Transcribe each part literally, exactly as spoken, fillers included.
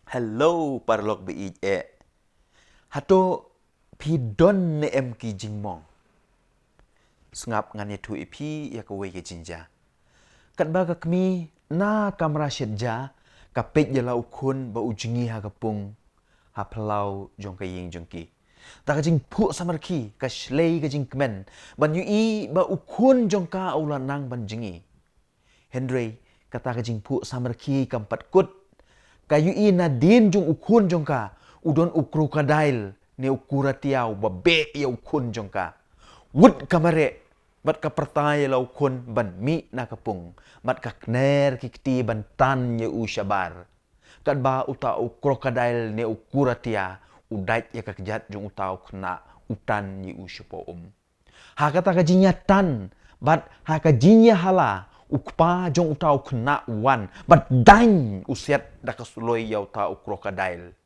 Hello, paralok ba ïeit eh. Hato phi don ne em ki jingmong? Sngap ngan ïathuh ïa phi ïa kawei ka jingjia. Katba ka kmie na kamra shet ja, ka peit ïa la u khun ba u jngi ha ka pung, ha phyllaw jong ka ïing jong ki. Ta ka jingphuh samrkhie ka shlei ka jingkmen ban ïohi ba u khun jong ka u la nang ban jngi. Hynrei kata ka jingphuh samrkhie kam pat kut. Ka ïohi nadien jong u khun jong ka u don u crocodile ne u kuratia uba beh ïa u khun jong ka. Wut ka mareh bad ka pyrta ïa la u khun ban mih na ka pung, bad ka kner ki kti ban tan ïa u shabar. Katba uta u crocodile ne u kuratia u dait ïa ka kjat jong uta u khynnah, u tan ïa u shapoh um. Ha kata ka jingïatan bad ha ka jingïahala, u kpa jong uta u khynnah u wan bad daiñ u siat da ka suloi ïa uta u crocodile.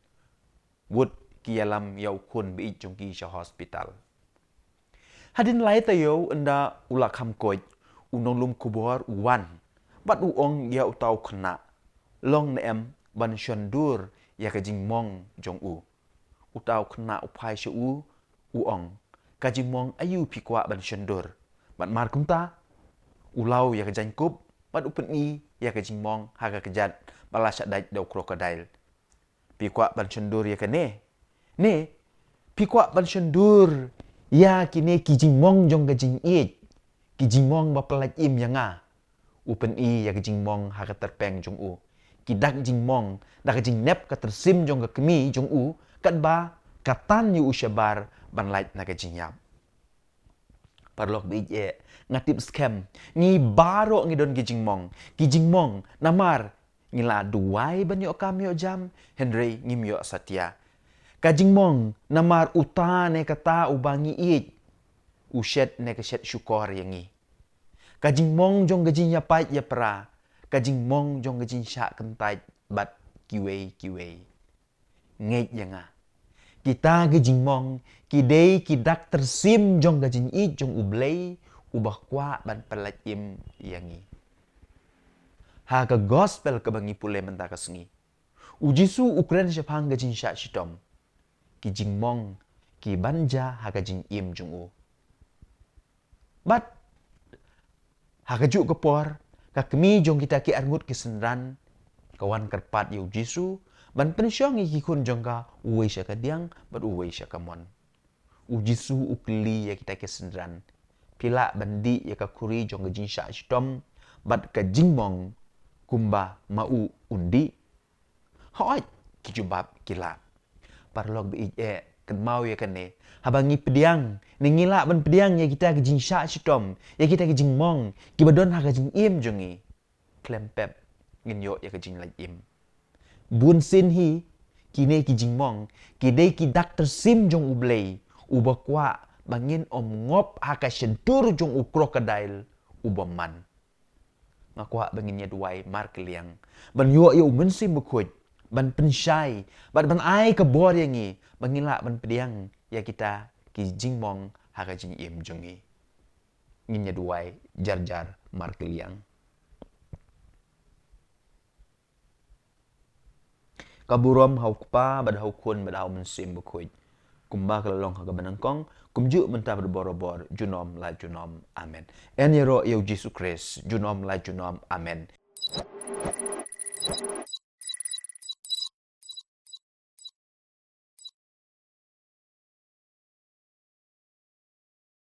Wut ki ïalam ïa u khun ba ïeit jong ki sha hospital. Hadien lai taïew ynda u la kham koit, u nonglum khubor u wan bad u ong ïa uta u khynnah, long ne em ban shon dur ïa ka jingmong jong u. Uta u khynnah u phai sha u, u ong, ka jingmong aïu phi kwah ban shon dur? Bad markumta u law ïa ka jaiñkup bad u pyni ïa ka jingmong ha ka kjat ba la shah dait da u crocodile. Phi kwah ban shon dur ïa kane? Ne phi kwah ban shon dur ïa kine ki jingmong jong ka jingïeit, ki jingmong ba pyllait im ïa nga? U pyni ïa ka jingmong ha ka tyrpeng jong u. Ki dak jingmong da ka jingnep ka tyrsim jong ka kmie jong u, katba ka tan ïa u shabar ban lait na ka jingïap. Paralok ba ïeit eh, nga tip skhem ngi baroh ngi don ki jingmong. Ki jingmong namar ngi la duwai ban ïoh kam ïoh jam, hynrei ngim ïoh satia. Ka jingmong namar uta ne kata uba ngi ïeit u shet ne ka shet shukor ïa ngi. Ka jingmong jong ka jingïapait ïapra, ka jingmong jong ka jingshah kyntait bad kiwei kiwei. Ngeit ïa nga, kita ki jingmong ki dei ki dak tyrsim jong ka jingïeit jong U Blei uba kwah ban pyllait im ïa ngi. Ha ka gospel kaba ngi pule mynta ka sngi, U Jisu u kren shaphang ka jingshah shitom, ki jingmong ki ban jia ha ka jingim jong u. Bad ha kajuh ka por, ka kmie jong kita ki arngut ki synran ka wan kyrpad ïa U Jisu ban pynshong ïa ki khun jong ka, uwei sha ka diang bad uwei sha ka mon. U Jisu u kylli ïa kita ki synran, phi lah ban dih ïa ka khuri jong ka jingshah shitom bad ka jingmong kumba ma u un dih? Hooid, ki jubab ki lah. Paralok ba ïeit eh, kynmaw ïa kane, haba ngi pdiang ne ngi lah ban pdiang ïa kita ki jingshah shitom, ïa kita ki jingmong kiba don ha ka jingim jong ngi, khlem pep ngin ïoh ïa ka jinglait im. Bun sien hi kine ki jingmong ki dei ki dak tyrsim jong U Blei uba kwah ba ngin ym ngop ha ka shyntur jong u crocodile uba man. Nga kwah ba ngin ïa duwai markylliang ban ïoh ïa U Mynsiem Bakhuid ban pynshai bad ban ai ka bor ïa ngi ba ngin lah ban pdiang ïa kita ki jingmong ha ka jingim jong ngi. Ngin ïa duwai jar jar markylliang. Ka burom ha U Kpa bad ha U Khun bad ha U Mynsiem Bakhuid, kumba ka la long ha kaba nyngkong, kumjuh mynta bad barabor, junom la junom. Amen. Yn ïaroh ïa U Jisu Khrist, junom la junom. Amen.